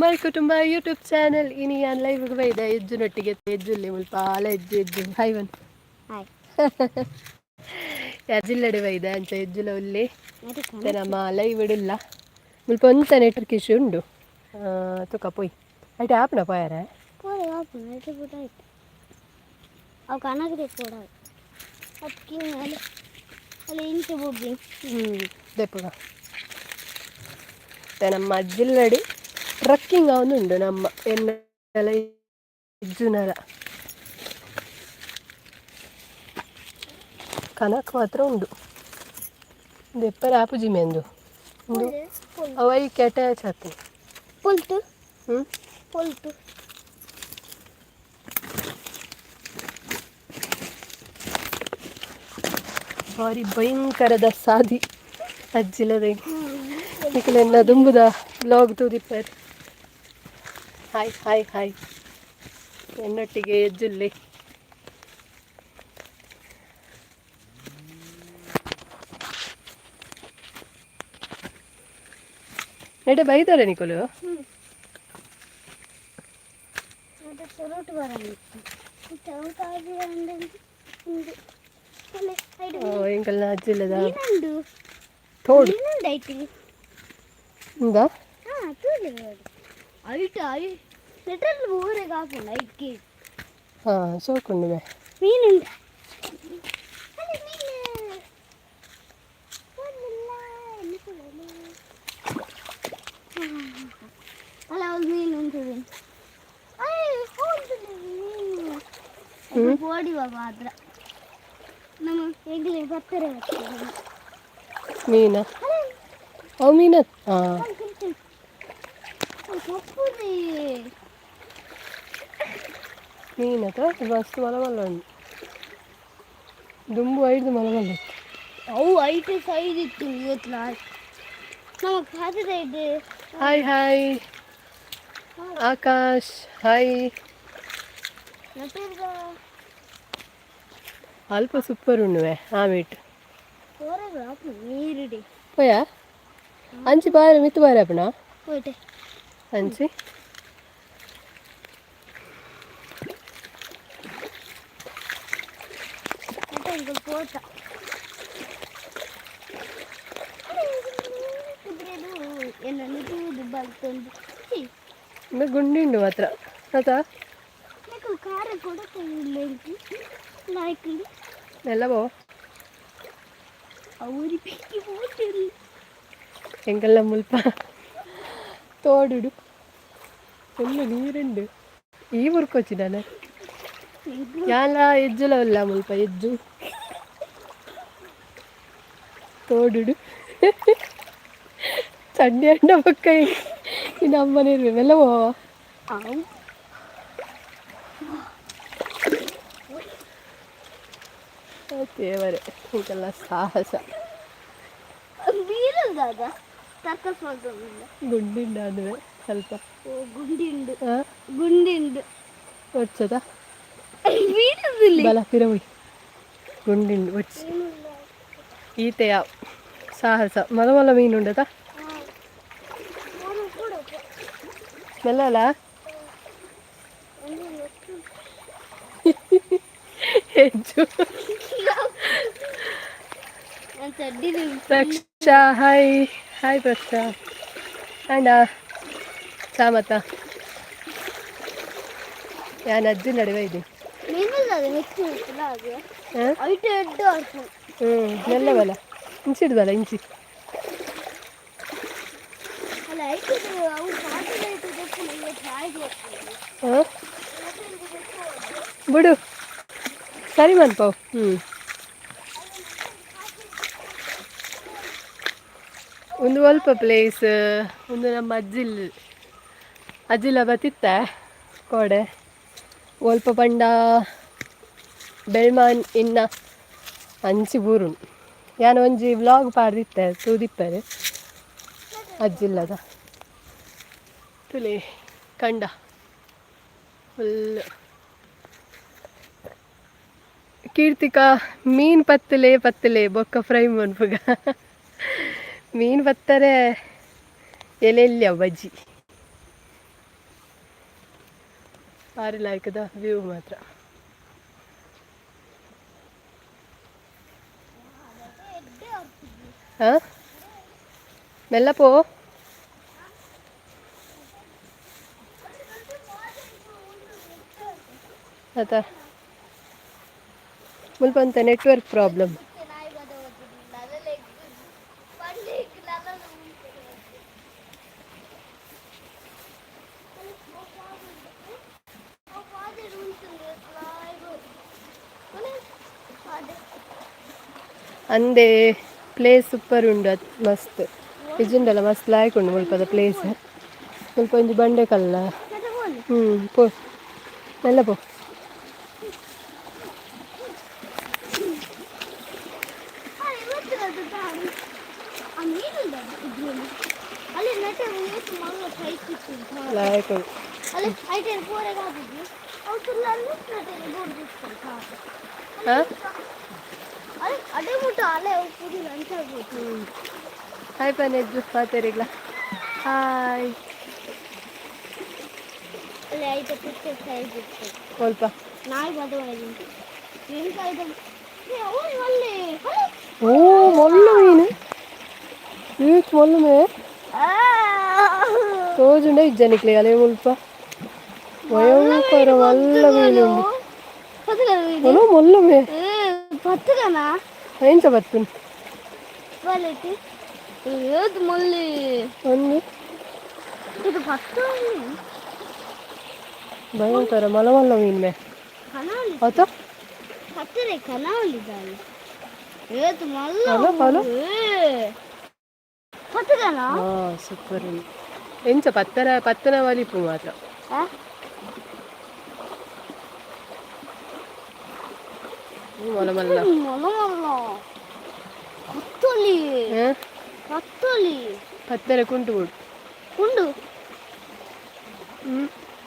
My ಕುಟುಂಬ YouTube channel. ಇನಿ ಯಾನ್ ಲೈವ್ ಬೈದ ಎಜ್ಜುನೊಟ್ಟಿಗೆ. ಎಜ್ಜುಲ್ಲಿ ಮುಲ್ಪ ಆಲ edge edge. Hi one. Hi. ಜಿಲ್ಲಡೆ ಬೈದ ಅಂಚ ಎಜ್ಜುಲ ಉಲ್ಲಿ. ಮತ್ತೆ ನಮ್ಮ ಲೈವ್ ಇಡುಲ್ಲ. ಮುಲ್ಪ ಒಂತ ನೆಟ್ವರ್ಕ್ ಇಶ್ಯೂ ಉಂಡು. ತುಕ ಪೋಯ್ ಐಟ್ ಆಪ್ನ ಪೋಯಾರ. ಪೋರೆ ಆಪುಂಡು ಐಟ್ ಪೂರ ಆಯ್ತು. ಅವು ಕನಕದೆ ಪೋಡ ಅಕ್ಕಿ ಅಲ್ಲಿ ಅಲ್ಲಿ ಇಂಚ ಬೊಬ್ಬಿ. ಹ್ಞೂ, ದೆಪ್ಪುಗ. ಮತ್ತೆ ನಮ್ಮ ಜಿಲ್ಲಡಿ ಟ್ರಕ್ಕಿಂಗ್ ಉಂಡು. ನಮ್ಮ ಎನ್ನಲ ಎಜ್ಜುನಲ ಕನಕ್ ಮಾತ್ರ ಉಂಡು. ದೆಪ್ಪರೆ ಆಪುಜಿ ಮೆಂದು ಉಂದು. ಅವು ಐಕ್ ಅಟ್ಯಾಚ್ ಆತು. ಪೊಲ್ತು. ಹ್ಞೂ. ಪೊಲ್ತು. ಭಾರಿ ಭಯಂಕರದ ಸಾದಿ ಅಜ್ಜಿಲದ. ನಿಕಲೆನ್ನ ದುಂಬುದ ಬ್ಲಾಗ್ ತೂದಿಪ್ಪರ್. Hi hi hi. ಎನ್ನೊಟ್ಟಿಗೆ ಎಜ್ಜುಲ್ಲಿ. ನೆಡೆ ಬೈದಾರೆ ನಿಕುಲು. ಮತ್ತೆ ಸುರುಟು ಬರಂದಿತ್ತು ಉಂದು ಅಲ್ಲೇ ಐಟ್. ಎಂಕಲ್ನ ಅಜ್ಜಿಲ್ಲದ ಮೀನುಂಡು. ತೋಡು. ಮೀನುಂಡು ಐಟ್. ಇಂದ. ಹಾ, ತೂಲೆ ಐಟ್ I ಲಿಟಲ್ ಊರಿಗೆ ಹಾಪುಂಡು ಐಟ್ಗೆ. ಹಾಂ, ಸೋಕುಂಡು. ಮೀನುಂಡು ಅಲ್ಲಿ ಮೀನು. ಒಂದಿಲ್ಲ, ಎಲ್ಲಿ? ಅಲ್ಲ, ಒಂದು ಮೀನು ಉಂಟು. ಮೀನು ಓಡಿವ ಮಾತ್ರ ನಮ್ಮ ಎಂಗ್ಲಿ ಬರ್ತಾರೆ ಬರ್ತಾರೆ. ಮೀನಾ? ಅವು ಮೀನ ಹಾಂ. ಸೊಪ್ಪುದಿ. ಮೀನತ ಮಸ್ತ್ ಮಲ ಮಲ್ಲ ಉಂಡು. ದುಂಬು ಐದು ಮಲ ಮಲ್ಲ ಇತ್ತು. ಅವು ಐಟು ಸೈಜ್ ಇತ್ತು ಇವತ್ತು ನಮ್ಮ ಖಾತೆ ಇದೆ. Hi hi Akash, hi. ನಟರ್ಗ. ಅಲ್ಪ ಸೂಪರ್ ಉಂಡುವೆ ಆ ಮೀಟ್. ಹೊರಗೆ ನೀರುಡಿ. ಪೋಯ ಅಂಚಿ ಬಾರೆ ಮಿತ್ತು ಬಾರೆ ಅಪ್ಪಣ. ಹೋಯ್ತೆ. ಅಂಚಿ. ನಟರ್ಗ ಪೋಟ ಕುದುರೆದು ಏನನ್ನು ತೂದು ಬರ್ತೊಂದು ಛೀ. ಇನ್ನು ಗುಂಡಿ ಉಂಡು ಮಾತ್ರ ಆತಾ. నాకు కార కూడా తెలియలేదు నాయకుడు. ಎಲ್ಲ ಬೋ. ఊరి పిక్కి పోతుంది. ಎಂಕಲ್ಲ ಮುಲ್ಪ ತೋಡುಡು ಫುಲ್ಲು ನೀರುಂಡು. ಈ ಊರ್ಕೊಚ್ಚಿ ನಾನು ಯಾಲ ಎಜ್ಜುಲ ಉಲ್ಲ ಮುಲ್ಪ ಎಜ್ಜು ತೋಡುಡು. ಚಂಡಿ ಅಂಡ ಪಕ್ಕ ಇನ್ನು ಅಮ್ಮನೇ ಇರ್ಬೇಕು ಮೆಲ್ಲ. ಅವು. ದೇವರೇ, ಇದೆಲ್ಲ ಸಾಹಸ. ಬೀರಲ್ದಾಗ ಸರ್ಕಸ್ ಮಾಡ್ಕೊಂಡು. ಗುಂಡಿಂಡ ಅಂದ್ರೆ ಸ್ವಲ್ಪ. ಓ, ಗುಂಡಿಂಡು. ಆ? ಗುಂಡಿಂಡು. ಒಚ್ಚದ. ಬೀರದಿಲ್ಲ. ಬಲ ಪಿರವಿ ಗುಂಡಿಂಡು ಒಚ್ಚಿ. ಈತೆಯ ಸಾಹಸ. ಮಲ ಮಲ ಮೀನುಂಡದ. ಮೆಲ್ಲಲ್ಲ ಹೆಚ್ಚು. ರಕ್ಷಾ, ಹಾಯ್ ಹಾಯ್ ರಕ್ಷಾ. ಅಂಡ ಚಾಮತ ಯಾನ್ ಅಜ್ಜಿ ನಡುವೆ ಇದೆ. ಹಾಂ. ಹ್ಞೂ, ಮೆಲ್ಲ ಬಲ ಇಂಚಿಡ್ ಬಲ ಇಂಚಿ. ಹಾಂ, ಬಿಡು, ಸರಿ ಮನ್ಪವು. ಹ್ಞೂ, ಒಂದು ಅಲ್ಪ ಪ್ಲೇಸ್. ಒಂದು ನಮ್ಮ ಅಜ್ಜಿಲ್ ಅಜ್ಜಿಲ ಬತ್ತಿತ್ತ ಕೋಡೆ. ಒಲ್ಪ ಪಂಡ ಬೆಳ್ಮಾನ್ ಇನ್ನ ಅಂಚಿ ಬೂರುಂಡು. ಯಾನ್ ಒಂಜಿ ವ್ಲಾಗ್ ಪಾಡ್ದಿತ್ತೆ, ತೂದಿಪ್ಪೆರ್. ಅಜ್ಜಿಲ್ಲದ ತುಲೆ ಕಂಡ ಫುಲ್. ಕೀರ್ತಿಕಾ, ಮೀನು ಪತ್ತಲೆ ಪತ್ತಲೆ ಬೊಕ್ಕ ಫ್ರೈ ಮನ್ಪುಗ. ಮೀನು ಪತ್ತರೆ ಎಲೆಲ್ಯ ಬಜ್ಜಿ. ಬಾರಿ ಲಾಯ್ಕದ ವ್ಯೂ ಮಾತ್ರ. ಹಾಂ, ಮೆಲ್ಲ ಪೋ. ಆತ ಮುಲ್ಪ ಒಂತೆ ನೆಟ್ವರ್ಕ್ ಪ್ರಾಬ್ಲಮ್. ಅಂದೆ ಪ್ಲೇಸ್ ಸೂಪರ್ ಉಂಡು, ಅತ್ ಮಸ್ತ್ ಇಜ್ಜಿಂಡಲ ಮಸ್ತ್ ಲಾಯ್ಕ್ ಉಂಡು ಮುಲ್ಪದ ಪ್ಲೇಸ್. ಮುಲ್ಪ ಒಂಜಿ ಬಂಡೆ ಕಲ್ಲ. ಹ್ಞೂ, ಪೋ, ಮೆಲ್ಲ ಪೋ. ಲಾಯ್ಕ್ ಉಂಡು. ಹಾಂ, ಹಾಯ್ ಪನೆಜ್ಜು ಮಾತೆರಿಗ್ಲ ಹಾಯ್. ಸ್ವಲ್ಪ. ಓ, ಮೊಲ್ಲು ಮೀನು ಈತ್ ಮೊಲ್ಲು ಮೇ ತೋಜುಂಡ ಇಜ್ಜನಿಕ್ಲೆ. ಅಲೆ ಮುಲ್ಪ ಭಯಂಕರ ಮಲ್ಲ ಮೀನು ಉಂಡು. ಒಲು ಮೊಲ್ಲು ಮೇ. ಪತ್ತುಗನಾ? ಎಂಚ ಬತ್ತುನ್? ಏತ್ ಮೊಲ್ಲಿ. ಒಂದು. ಇದು ಪತ್ತು. ಭಯಂಕರ ಮಲ ಮಲ್ಲ ಮೀನು ಮೇ. ಕನಾವಳಿ. ಆತ. ಪತ್ತರೆ ಕನಾವಳಿ ಏತ್ ಮಲ್ಲ. Hello hello. ಪತ್ತುಗನಾ? ಹಾ, ಸೂಪರ್. ಎಂಚ ಪತ್ತನ ಪತ್ತನ ವಲಿಪು ಮಾತ್ರ. ಮಲ್ಲ ಮಲ್ಲ. ಮಲ್ಲ ಮಲ್ಲ ಪತ್ತೊಲಿ. ಪತ್ತೊಲಿ. ಪತ್ತರೆ ಕುಂಟು ಬಿಡು. ಉಂಡು. ಹ್ಮ್.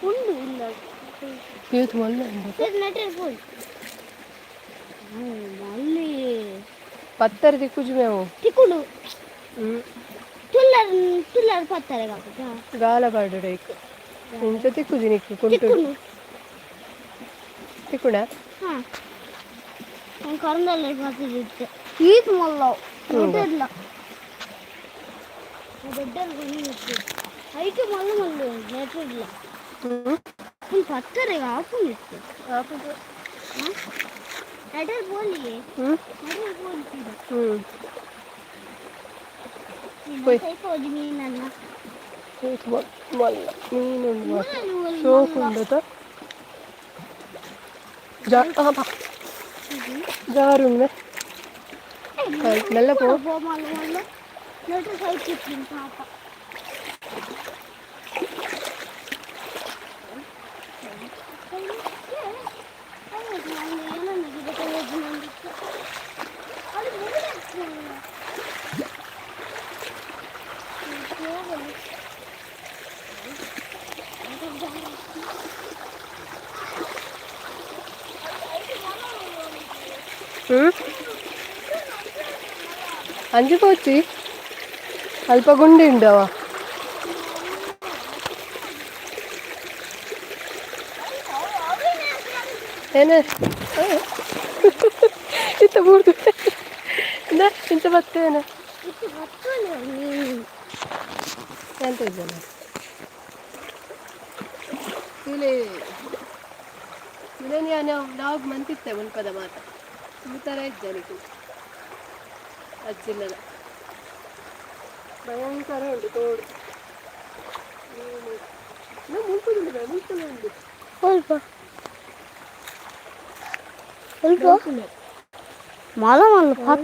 ಉಂಡು ಇಲ್ಲ. ಇವತ್ತು ಮಲ್ಲ ಉಂಡು. ಸರಿ, ನೆಟ್ಟೆ ಪೋಯಿ ಮಲ್ಲಿ. ಪತ್ತರ ದಿಕ್ಕುಜು ಮೇವು. ತಿಕ್ಕುಂಡು. ಹ್ಮ್. ತುಲ್ಲರ್ ತುಲ್ಲರ್ ಪತ್ತಾರೆ ಕಾಪುಟ. ಗಾಲ ಪಾಡುಡೈಕ್ ಇಂಚ ತಿಕ್ಕುಜಿ ನಿಕ್ಕು ಕುಂಟು. ತಿಕ್ಕುಂಡು. ತಿಕ್ಕುಣ. ಹಾ, ನಾನು ಕರಂದಲ್ಲೇ ಪತ್ತಿದ್ದೆ. ಈತ್ ಮಲ್ಲ ದೊಡ್ಡ ದೊಡ್ಡ ಐಕೆ ಮಲ್ಲ ಮಲ್ಲ ನೆಟ್ಟಿಲ್ಲ. ಹ್ಮ್. ಪತ್ತಾರೆ ಆಪುಂಡಿತ್ತು. ನೆಟರ್ ಪೋಲಿ. ಹ್ಮ್. ನೆಟರ್ ಪೋಲಿ. ಹ್ಮ್, ಪೋಯ್. ಹೋಗಿ ಮೀನನ್ನ. ಇವತ್ತು ಮಲ್ಲ ಮೀನುಂಡು ಮಾತ್ರ. ಶೋಕ್ ಉಂಡತ ಜಾ ಆ, ಜಾರುಂಡೆ. ಮೆಲ್ಲ ಪೋ. ಮಲ್ಲ ಮಲ್ಲ ನೆಟರ್ ಸೈಟ್ ಪಾಪ. ಹ್ಮ್, ಅಂಚಿ ಪೋಚಿ, ಅಲ್ಪ ಗುಂಡಿ ಉಂಡವ. ಏನ ಇತ್ತ ಬೂರ್ದು ಇಂಚ ಬತ್ತೇನ? ಎಂತ ಇದ್ದಲ್ಲ ಇಲ್ಲಿ. ಇದನ್ನ ನಾನು ವ್ಲಾಗ್ ಮಂತಿತ್ತೆ ಮುನ್ಪದ ಮಾತ ಈ ಥರ ಇಜ್ಜನಿಗೆ ಅಜ್ಜಿಲ್ಲದ ಭಯಂಕರ ಉಂಟು ತೋಡು. ಮುಲ್ಪದುಂಡು, ಮುಲ್ಪದ ಉಂಡು. ಸ್ವಲ್ಪ ಸ್ವಲ್ಪ ಮಲ್ಲ ಮಲ್ಲ ಪತ್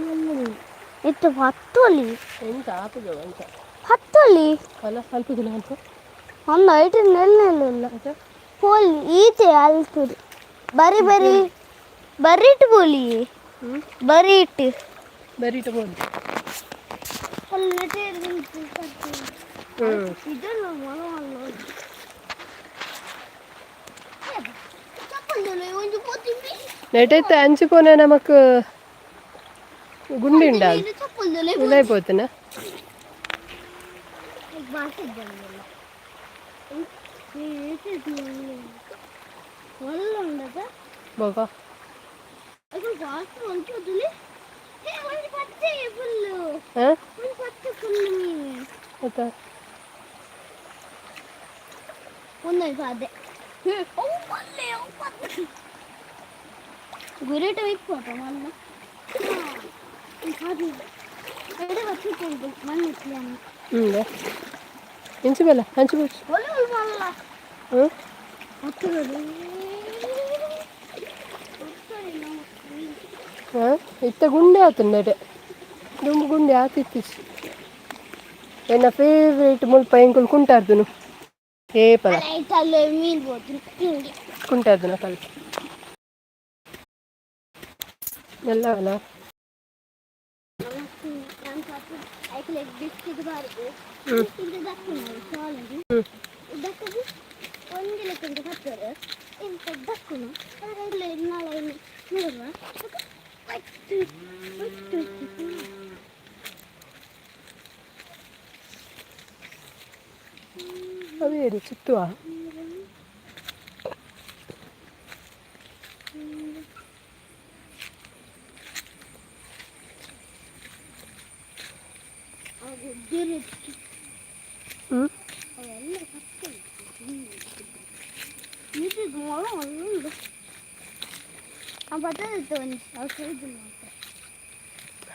ಇತ್ತು ಪತ್ತೊಲಿ. ಎಂತ ಆಪುಜ ಎಂತ? ಪತ್ತೊಲಿ. ಅಲ್ಲ, ಅಲ್ಪುದಿಲ್ಲ ಅಂತ. ಒಂದು ಐಟಮ್ ನೆಲ್ ನೆಲ್ಲ. ಆಯ್ತಾ? ಪೋಲಿ ಈತೆ ಅಲ್ತುರಿ ಬರಿ ಬರಿ ಬರಿಟ್ ಬೋಲಿ. ಹ್ಮ್. ಬರಿಟ್. ಬರೀಟ ಬೋದು. ಹ್ಮ್. ಇದನ್ನು ಮಲ್ಲ ಮಲ್ಲ ಒಂಜಿ ಪೋತಿಂಬಿ. ನೆಟೈತೆ ಅಂಚಿ ಪೋನೆ ನಮಕ್ ಗುಂಡಿ ಉಂಡ. ಚಪ್ಪಲ್. ಉಲಾಯ್ ಪೋತನ. ಒಳ್ಳೆ ಉಂಡದ. ಬೊಕ ಅಗಲ್ ಫಾಸ್ಟ್ ಒಂಚೂರು ಹೇ ಒಂದು ಪಚ್ಚೆ ಫುಲ್ಲು. ಹಾಂ. ಒಂದು ಪಚ್ಚೆ ಫುಲ್ ಮೀನು. ಆಯ್ತಾ? ಒಂದೊಂದು ಅದೇ ಅವು ಮಲ್ಲೆ ಅವು ಪತ್ತೆ ಗುರೇಟ ಇಪ್ಪತ್ತ ಮಲ್ಲ ಎಡೆ ಬಚ್ಚಿಕೊಂಡು ಮಣ್ಣು. ಹ್ಞೂ, ಇಂಚು ಬಲ್ಲ ಅಂಚು ಬಚ್ಚು. ಒಳ್ಳೆ ಒಳ್ಳೆ ಮಲ್ಲ. ಹ್ಞೂ. ಹಾಂ, ಇತ್ತ ಗುಂಡೆ ಆತಂಡೆ ದುಂಬು ಗುಂಡೆ ಆತಿತ್ತಿಚ್ಚಿ. ಎನ್ನ ಫೇವ್ರೇಟ್ ಮುಲ್ಪ ಎಂಕುಲು ಕುಂಟಾರ್ದುನು ಏಪಲ. ಮೀನು ಬೋದು ಹಿಂಗೆ. ಕುಂಟಾರ್ದುನ ಕಲ್ ಎಲ್ಲ ಅಲ್ಲ. ಐಕ್ಲೆ ಬಿಸ್ಕಿಟ್ ಬಾರ್ದು ಇದು ದಕ್ಕುನ ಸಾಲದು. ಹ್ಞೂ. ದಕ್ಕದು ಒಂದೇ ಲೆಕ್ಕಂತ ಕತ್ತರು ಇಂಥ ದಕ್ಕುನ ಅದರ ನಾಳೆ ನೋಡುವ ಒಟ್ಟು ಒಟ್ಟು. ಅದೇ ರೀ ಚಿತ್ತುವ. ಹ್ಞೂ. ಅವೆಲ್ಲ ಕತ್ತೆ ಇದು ಮೊಳ ಉಂಡು ಆ ಬರ್ತದೆ ಒಂದು ಇದು ಮಾತ್ರ.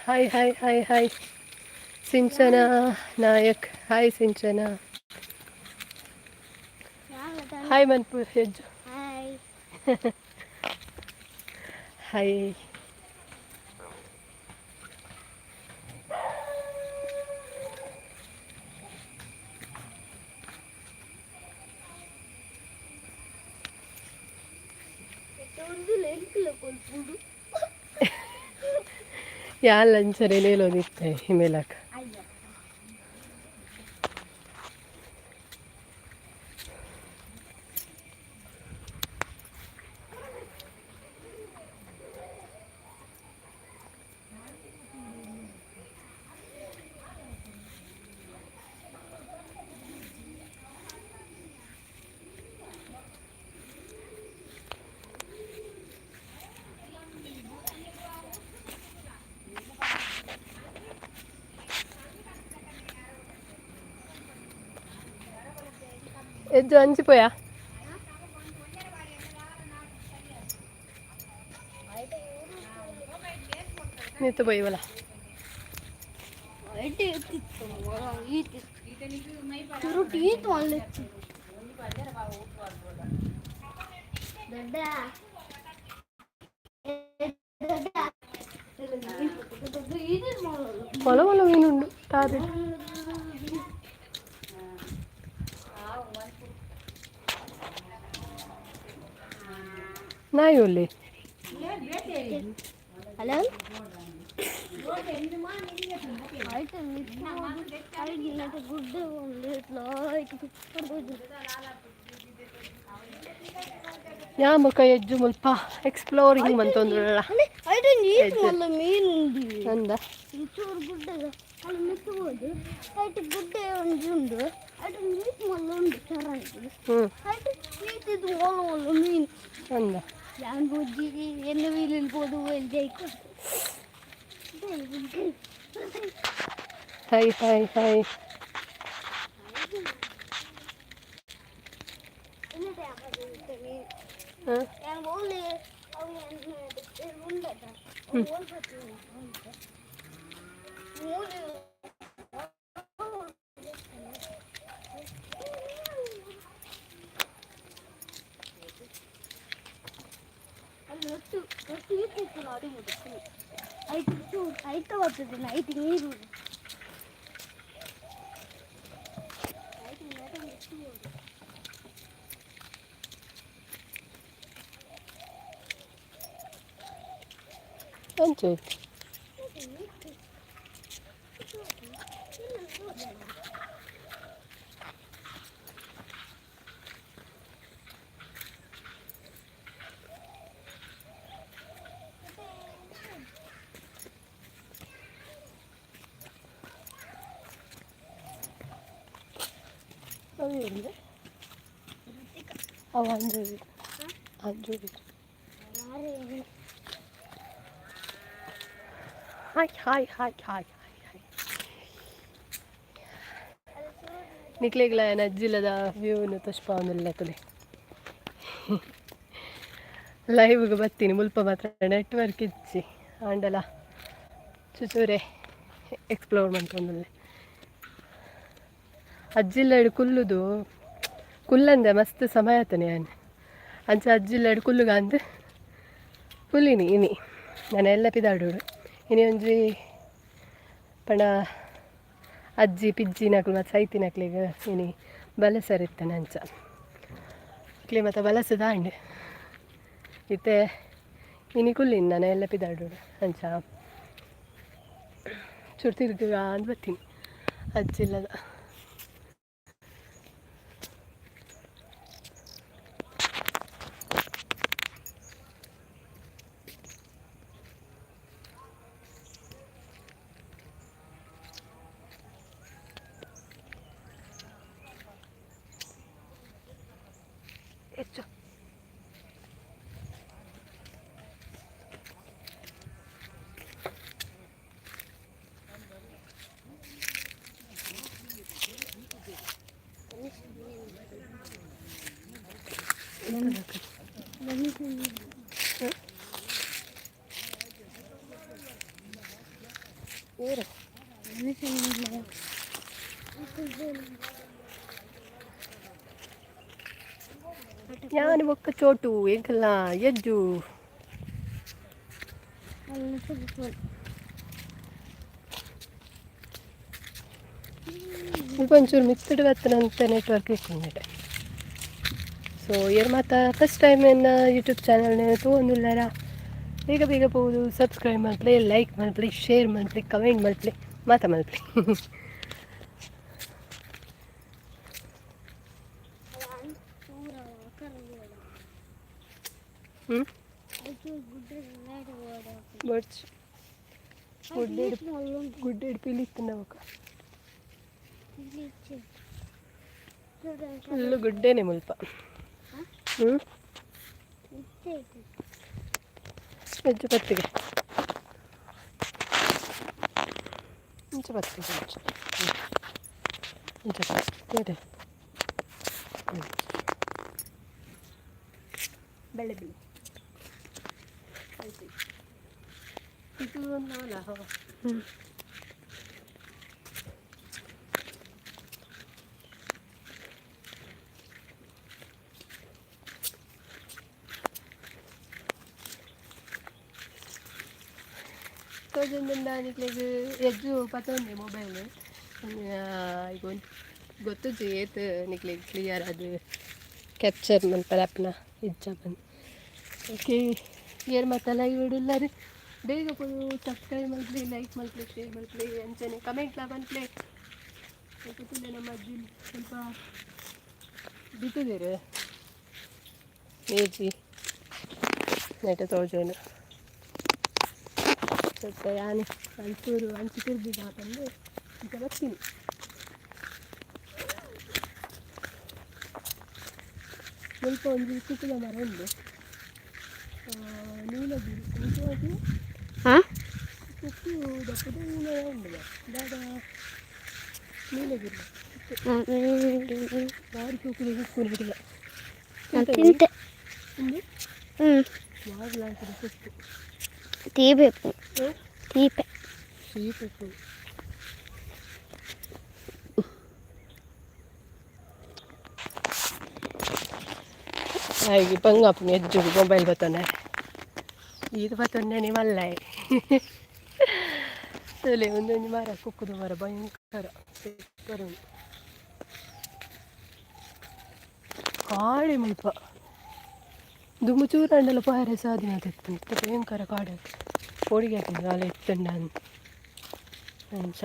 Hi hi hi hi Sinchana Nayak, hi Sinchana. Hi ಮನ್ಪು ಹೆಜ್ಜು. ಹಾಯ್. ಹಾಯ್. ಕೊಲ್ಪುಡು. ಯಾಲ್ ಅಂಚನೆ ನೇಲೊಂದಿತ್ತೆ ಹಿಮೇಲಕ. ಅಯ್ಯ. ಎಜ್ಜು ಅಂಚಿಪೋಯಾ? ನಿತ್ತು ಪೋಯಿವಲ್ಲ. ಚುರುಟಿ ಈತು ಅಲ್ಲಿ ದೊಡ್ಡ ದೊಡ್ಡ ಇದು ಮಾಡೋದು. ಹೊಲ ಹೊಲ ಮೀನುಂಡು ತಾರೆ. ನಾಯಿ ಒಲ್ಲೆ. ಹಲೋ, ಆಯ್ತು, ಗುಡ್ಡೆ ಒಂದು ಪಡ್ಬೋದು. ಯಾ ಮುಖ ಎಜ್ಜು ಮುಲ್ಪ ಎಕ್ಸ್ಪ್ಲೋರಿಂಗ್ ಮಂತೊಂದುಳ್ಳ. ಐಟು ನೀರು ಮಲ್ಲ ಮೀನು ಉಂಡು. ಅಂದ. ಚೂರು ಗುಡ್ಡದ ಅಲ್ಲಿ ಮಿತ್ತಬೋದು ಐಟು ಗುಡ್ಡೆ ಒಂಜಿ ಉಂಡು ಐಟು ನೀರು ಮಲ್ಲ ಉಂಡು ಚರಂಡಿ. ಹ್ಞೂ. ಐಟು ನೀತಿದ್ದು ಒಲ್ಲ ಒಲ್ಲ ಮೀನು. ಅಂದ. ಯಾನ್ ಬುಜ್ಜಿ ಎನ್ನು ವೀಲಿಲ್ ಪೋದು ಜೈಕು. Hi hi hi. ಹಾಂ. ಯಾನ್ ಓಲೆ ಅವು ಉಂಡದ ಓಲ್ ಬತ್ತಿನ ಮೂಲೆ. ಅಲ್ಲಿ ಒಟ್ಟು ಒಟ್ಟು ಇತ್ತು ನೋಡಿ ಮುಗಿಸ್ತೀನಿ ಐತು ಚೂರು ಐತ ಬರ್ತದೆ ಐತಿ ನೀರು ಐತಿ ನೀರು. ಅಂಚು. ಅವು ಎಲ್ಲಿ? ಅವು Anju Anju. Hi hi hi hi hi hi. ನಿಕ್ಲೆಗ್ಲ ಅಜ್ಜಿಲ್ಲದ ವ್ಯೂನು ತೋಜ್ಪಾವೊಂದುಲ್ಲೆ ತೂಲೆ. ಲೈವ್ಗೆ ಬತ್ತೀನಿ, ಮುಲ್ಪ ಮಾತ್ರ ನೆಟ್ವರ್ಕ್ ಇಜ್ಜಿ. ಆಂಡಲ ಚುಚೂರೆ ಎಕ್ಸ್ಪ್ಲೋರ್ ಮಲ್ತೊಂದುಲ್ಲೆ. ಅಜ್ಜಿಲ್ಲಡ್ ಕುಲ್ಲುದು ಕುಲ್ಲಂದೆ ಮಸ್ತ್ ಸಮಯ ಆತನೆ ಯಾನ್. ಅಂಚ ಅಜ್ಜಿಲ್ಲಡ್ ಕುಲ್ಲುಗ ಅಂದ್ ಕುಲ್ಲಿನಿ. ಇನಿ ನನ ಎಲ್ಲ ಪಿದಾಡೋಡು. ಇನಿ ಒಂಜಿ ಪಂಡ ಅಜ್ಜಿ ಪಿಜ್ಜಿನಕುಲು ಮತ್ತು ಸೈತಿನಕ್ಲೆಗ್ ಇನಿ ಬಲಸೆರೆ ಇತ್ತನೆ. ಅಂಚ ಅಕ್ಲೆ ಮಾತ ಬಲಸದಾಂಡ್. ಇತ್ತೆ ಇನಿ ಕುಲ್ಲಿನಿ, ನನ ಎಲ್ಲ ಪಿದಾಡೋಡು. ಅಂಚ ಚೂರು ತಿರ್ಗುಗ ಅಂದ್ ಬತ್ತೀನಿ ಅಜ್ಜಿಲ್ಲದ. ಹೆಚ್ಚು ಏರು. ಯಾನ್ ಬೊಕ್ಕ ಚೋಟು ಎಂಕಲ್ನ ಎಜ್ಜು. ಮುಲ್ಪ ಒಂಚೂರು ಮಿತ್ತುಡು ಬತ್ತನಂತ ನೆಟ್ವರ್ಕ್ ಇಪ್ಪುಂಡು. ಸೊ ಏರ್ ಮಾತ ಫಸ್ಟ್ ಟೈಮ್ ಎನ್ನ ಯೂಟ್ಯೂಬ್ ಚಾನಲ್ ತೂವೊಂದುಲ್ಲೆರ, ಬೇಗ ಬೇಗ ಪೋದು ಸಬ್ಸ್ಕ್ರೈಬ್ ಮಲ್ಪಲೆ, ಲೈಕ್ ಮಲ್ಪಲೆ, ಶೇರ್ ಮಲ್ಪಲೆ, ಕಮೆಂಟ್ ಮಲ್ಪಲೆ, ಮಾತ ಮಲ್ಪಲೆ. ಹ್ಞೂ, ಬರ್ಡ್ಸ್ ಗುಡ್ಡೆಡ್ ಗುಡ್ಡೆಡ್ ಪಿಲಿ ಇತ್ತುಂಡ ಬೊಕ ಫುಲ್ಲು ಗುಡ್ಡೆನೆ ಮುಲ್ಪ. ಹ್ಞೂ, ಹೆಜ್ಜೆ ಪತ್ತಿಗೆ ಇಂಚ ಪತ್ತಿಗೆ ಇಂಚ ಇಂಚ ಬೇರೆ ಬೆಳೆ ಬಿಳಿ ಇದು ಒಂದು. ಹ್ಞೂ, ತೋಜೊಂದುಂಡ ನಿಕ್ಲೆಗ್? ಎಜ್ಜು ಪತ್ತೊಂದೆ ಮೊಬೈಲ್. ಈಗ ಗೊತ್ತುಜ್ಜಿ ಏತ್ ನಿಕ್ಲೆಗ್ ಕ್ಲಿಯರ್ ಅದು ಕ್ಯಾಪ್ಚರ್ ಮನ್ಪರೆ ಆಪುನ ಇಜ್ಜ ಪಂದ್. ಓಕೆ, ಏರ್ ಮಾತ ಲೈವ್ ಉಲ್ಲರ್, ಬೇಗ ಪೋದು ಸಬ್ಸ್ಕ್ರೈಬ್ ಮಲ್ಪಲೆ, ಲೈಕ್ ಮಲ್ಪಲೆ, ಶೇರ್ ಮಲ್ಪಲೆ, ಅಂಚನೆ ಕಮೆಂಟ್ಲ ಮಲ್ಪಲೆ. ಗೊತ್ತಿಲ್ಲ, ನಮ್ಮ ಅಜ್ಜಿ ಸ್ವಲ್ಪ ಬಿತ್ತುದೆರ್ ನೇಜಿ ನೆಟ ತೋಜೋನು. ಸ್ವಲ್ಪ ಯಾನ್ ಒಂಚೂರು ಅಂಚೆ ತಿರ್ಗಿಗ ಪಂದ್ ಈಗ ಬರ್ತೀನಿ. ಮುಲ್ಪ ಒಂಜಿ ಕುಕ್ಕುದ ಮರ ಉಂಡು, ನೀಲಗಿರಿ ನಿಜವಾಗಿ. ಹಾಂ. ಕುಕ್ಕು ದಪ್ಪದ ಮರ ಉಂಡು ದಾದ ನೀಲಗಿರಿ. ಬಾರಿ ಕುಕ್ಕುದ ಕುಕ್ಕು ಹಿಡಿದ. ತಿಂತೆ. ಉಂದು. ಹ್ಞೂ. ಬಾರಿ ಲಾಂಕದ ಕುಕ್ಕು. ತೀಪೆ. ತೀಪೆ. ಚೀಪ್ ಉಪ್ಪು. ಹಾಗೆ ಬಂಗ ಆಪುಂಡು ಎಜ್ಜುಗು ಮೊಬೈಲ್ ಬತ್ತೊಂಡೆ. ಈದು ಬತ್ತೊಂಡೆ ಮಲ್ಲಾಯ್. ತೂಲೆ, ಒಂದೊಂಜಿ ಮರ, ಕುಕ್ಕುದ ಮರ, ಭಯಂಕರ ಸೂಪರ್ ಉಂಡು. ಕಾಡೆ ಮುಲ್ಪ ದುಂಬು ಚೂರಾಂಡಲ ಪೋಯೆರೆ ಸಾದಿನ ಇತ್ತು. ಇತ್ತೆ ಭಯಂಕರ ಕಾಡು. ಪೋಡಿಗೆ ಆಪುಂಡು ದಾಲ ಇತ್ತುಂಡ ಅಂದ್ ಅಂಚ.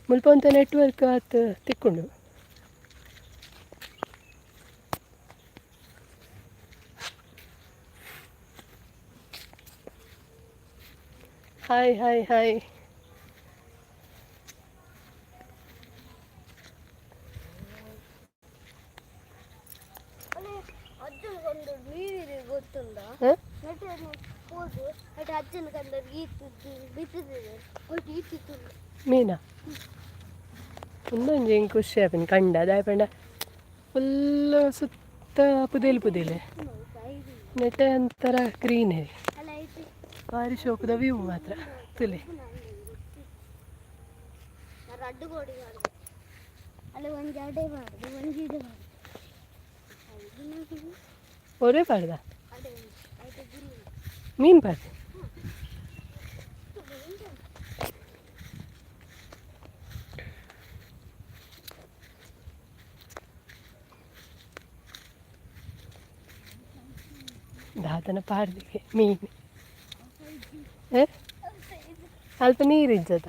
ಮುಲ್ಪ ಒಂತೆ ನೆಟ್ವರ್ಕ್ ಆತ್ ತಿಕ್ಕುಂಡು. Hi hi hi. ಅಜ್ಜನ ಕಂಡು ನೀರಿದೆ ಗೊತ್ತುಂಡ. ಹಾಂ. ನೆಟ್ ಹೋದು ಅಟ್ ಅಜ್ಜನ ಕಂಡು ಈತ್ ಬಿತ್ತಿದೆ, ಒಟ್ಟು ಈತಿತ್ತು. ಮೀನಾ ಒಂದೊಂಜಿ ಎಂಕ್ ಖುಷಿ ಆಪಿನ ಕಂಡ ದಾಯೆ ಪಂಡ ಫುಲ್ ಸುತ್ತ ಪುದೆಲ್ ಪುದೆಲ್ ನೆಟೆ ಒಂಥರ ಗ್ರೀನರಿ. ಅಲ್ಲ ಐತಿ. ಭಾರಿ ಶೋಕುದ ವ್ಯೂ ಮಾತ್ರ ತುಲೆ. ರಡ್ಡು ಕೋಡಿ ಮಾಡುದು ಅಲ್ಲಿ ಒಂದು ಅಡೆ ಮಾಡುದು, ಒಂದು ಇಡೆ ಮಾಡುದು. ಒರೇ ಪಾಡ್ದ. ಅಡೆ ಐತೆ ಗುರಿ. ಮೀನು ಪಾಡ್ದೆ. ದಾತನ ಪಾಡ್ದಿಗೆ ಮೀನು ಏ ಅಲ್ಪ ನೀರಿಜ್ಜದ.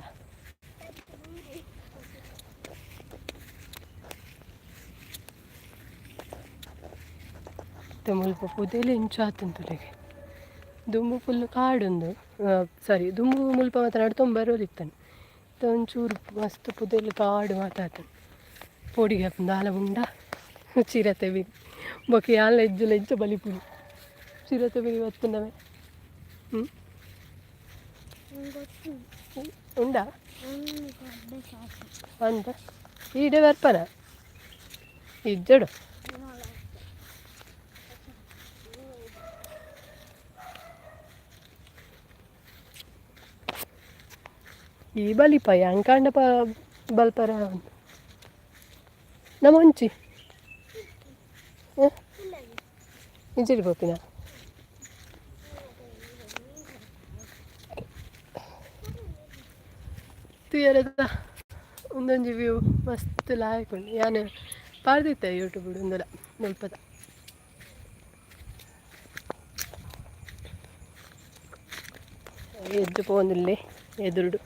ಮುಲ್ಪ ಪುದೆಲ್ ಎಂಚ ಆತುಂತುಲೆಗೆ ದುಂಬು ಫುಲ್ ಕಾಡುಂದು, ಸಾರಿ, ದುಂಬು ಮುಲ್ಪ ಮಾತ ನಡ್ತೊಂದು ಬರೋದಿತ್ತನು. ಇತ್ತೆ ಒಂಚೂರು ಮಸ್ತ್ ಪುದೆಲ್ ಕಾಡು ಮಾತ ಆತುಂಡು. ಪೋಡಿಗೆ ಆಪುಂಡು ದಾಲ ಉಂಡ ಚಿರತೆ ಬಿ ಬೊಕ ಯಾನ್ಲ ಎಜ್ಜುಲ ಎಂಚ ಬಲಿಪುನಿ ಚಿರತೆ ಬಿ ಬತ್ತುಂಡವೆ ಹ್ಞೂ. ಗೊತ್ತು. ಉಂಡಾ? ಅಡ್ಡೆ ಸಾಕು. ಅಂತ ಈಡೆ ಬರ್ಪನ ಇಜ್ಜಡು. ಈ ಬಲಿಪ ಅಂಕಾಂಡ ಪ ಬಲ್ಪರ ನಮ್ಮ ಒಂಚಿ ಇಂಚಿಡಿ ಪೋಪಿನ ತುಯರದ ಒಂದೊಂಜಿ ವ್ಯೂ ಮಸ್ತ್ ಲಾಯಕ್ ಉಂಡು. ಯಾನ್ ಪಾಡ್ದಿತ್ತೆ ಯೂಟ್ಯೂಬ್ ಉಂದುಲ ಮುಲ್ಪದ. ಎದ್ದು ಪೋಂದುಲ್ಲೆ ಎದುರುಡು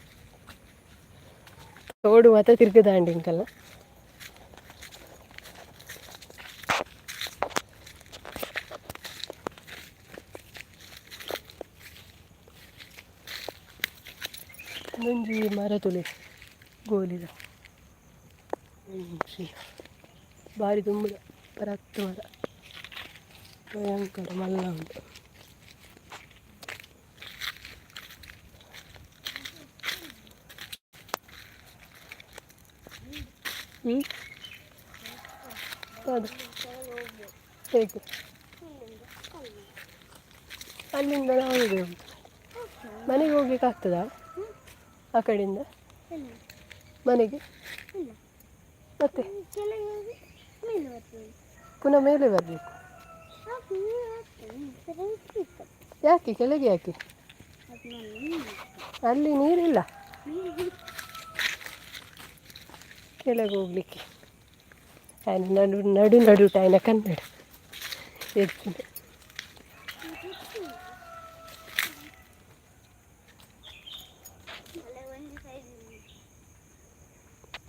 ತೋಡು ಮಾತ ತಿರ್ಗದಾಂಡ್ ಎಂಕಲ್ನ. ಉಂದೊಂಜಿ ಮರ ತೂಲೆ ಗೋಲಿದ ಒಂಜಿ ಬಾರಿ ದುಂಬುದ ಪರತ್ತ್ ಮರ, ಭಯಂಕರ ಮಲ್ಲ ಉಂಡು. ಹ್ಞೂ ಹೌದು. ಹೇಗೆ ಅಲ್ಲಿಂದ ನಾವು ಹೇಗೆ ಮನೆಗೆ ಹೋಗ್ಲಿಕ್ಕೆ ಆಗ್ತದಾ ಆ ಕಡೆಯಿಂದ? ಮನೆಗೆ? ಇಲ್ಲ. ಮತ್ತೆ? ಕೆಳಗೆ ಹೋಗಿ ಮೇಲೆ ಬರ್ತದೆ. ಪುನಃ ಮೇಲೆ ಬರಬೇಕು. ಯಾಕೆ ಕೆಳಗೆ ಯಾಕೆ? ಅಲ್ಲಿ ನೀರಿಲ್ಲ ಕೆಳಗೆ ಹೋಗ್ಲಿಕ್ಕೆ. ಆಯ್ನ ನಡು ನಡು ನಡು ಆಯ್ನ ಕನ್ನಡ ಹೆಚ್ಚಿನ.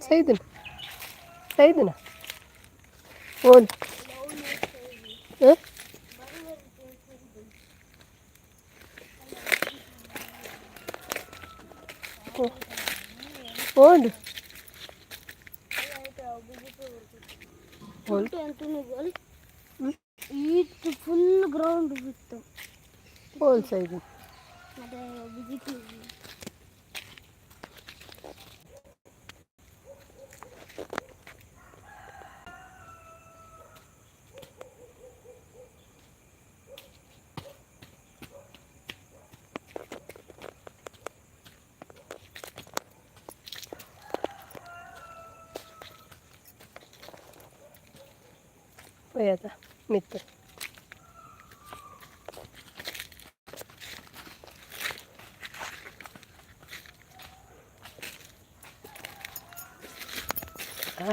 ಸೈದನ ಸೈದನ ಓಲ್ ಹಾಂ. ಓಂಡು ಓಲ್. ಈಟ್ ಫುಲ್ ಗ್ರೌಂಡ್ ಬಿತ್ತು. ಓಲ್ ಸೈದು. ಅದೇ ಬಿಜೆಪಿ. ಪೋಯತ ಮಿತ್ತು.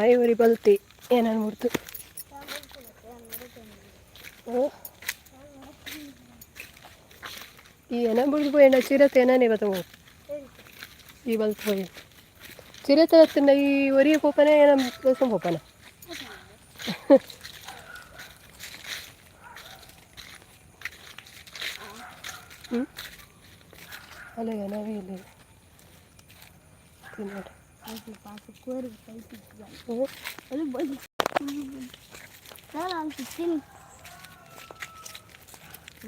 ಆಯ್ ಒರಿ ಬಲ್ತಿ ಏನನ್ ಮುರ್ತು. ಈ ಏನ ಬುಡ್ದು ಪೋಯಂಡ ಚಿರತೆ ಏನೇ ಬತ್ತ ಈ ಬಲ್ತ್ ಪೋಯಿ ಚಿರತೆ ಬತ್ತಂಡ ಈ ಒರಿಯ ಪೋಪನೆ ಏನ ದೋಸೆ ಪೋಪನ. ಹ್ಞೂ ಅಲ್ಲ ನಾವೇ ಇಲ್ಲಿ ತಿನ್ನೋಣ. ಪಾಪ ಕೋರಿ ಪೈಪ್. ಹ್ಞೂ. ಅದು ಬಂದು ನಾನು ತಿಂತೀನಿ.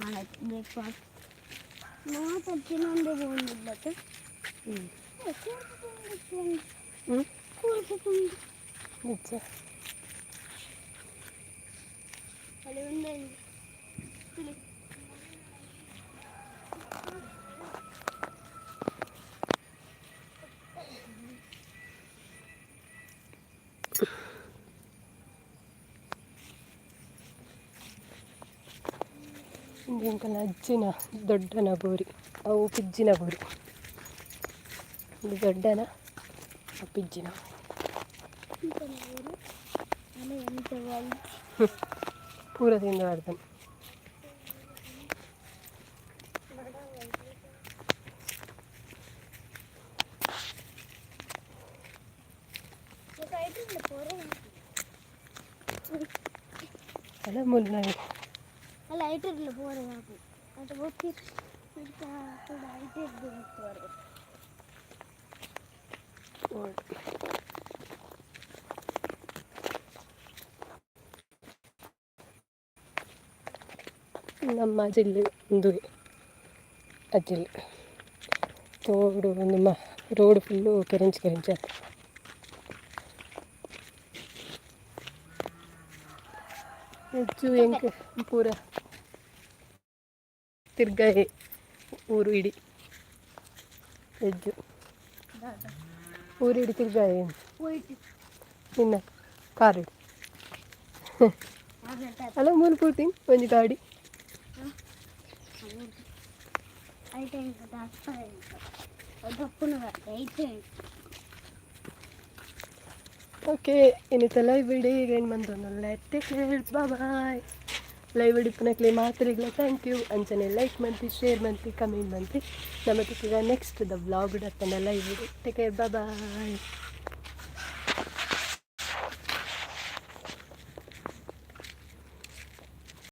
ಬ್ರೇಕ್ಫಾಸ್ಟ್ ಮಾತ ತಿನ್ನೊಂದು ಹೋಗಿಲ್ಲತ್ತೆ. ಹ್ಞೂ ಹ್ಞೂ. ನಿಜ. ಅಲ್ಲಿ ಒಂದು. ಎಂಕಲ್ನ ಅಜ್ಜಿನ ದೊಡ್ಡನ ಬೋರಿ, ಅವು ಪಿಜ್ಜಿನ ಬೋರಿ. ಇದು ದೊಡ್ಡನ, ಅವು ಪಿಜ್ಜಿನ. ಎಂತ? ಪೂರ ತಿಂದು ಆಡ್ತಾನೆ. ಅಲ್ಲ ಮುಲ್ಲ. ಅಲ್ಲ, ಐಟಿರ್ಲ ಪೋರೆ ಹಾಕು ಅದು ಗೊತ್ತಿರ್ ಐಟಿರ್ದು ಪೋರೆ. ನಮ್ಮ ಜಿಲ್ಲೆ ಉಂದುವೆ ಅಜ್ಜಿಲ್ ತೋಡು ನಮ್ಮ ರೋಡ್ ಫುಲ್ಲು ಕೆರೆಂಚ್ ಕೆರೆಂಚ್ ಆತು. ಹೆಚ್ಚು ಎಂಕ್ ಪೂರ ತಿರ್ಗಾಯಿ ಊರು ಇಡೀ ಹೆಜ್ಜು ಊರು ಇಡೀ ತಿರ್ಗಾಯಿ. ಹೋಯ್ತು. ನಿನ್ನ ಕಾರ್ ಇಡು. ಅಲ್ಲ, ಮೂಲು ಪೂರ್ತಿ ಒಂಜಿ ಗಾಡಿ. ಐಟು ದಪ್ಪುನ ಐಟು. ಓಕೆ, ಇನ್ನಿತ ಲೈವ್ ಇಡಿ ಈಗ ಏನು ಬಂದೊಂದಲ್ಲ. Take care, bye. ಲೈವ್ ಇಡಿಪುನಕ್ಲೆ ಮಾತ್ರೆಗ್ಲ thank you. ಅಂಚನೆ ಲೈಕ್ ಮಂತಿ, ಶೇರ್ ಮಂತಿ, ಕಮೆಂಟ್ ಮಂತಿ. ನಮ್ಮ ಈಗ ನೆಕ್ಸ್ಟ್ the vlog ಇಡತ್ತನ ಲೈವ್ ಇಡಿ. Take care, bye.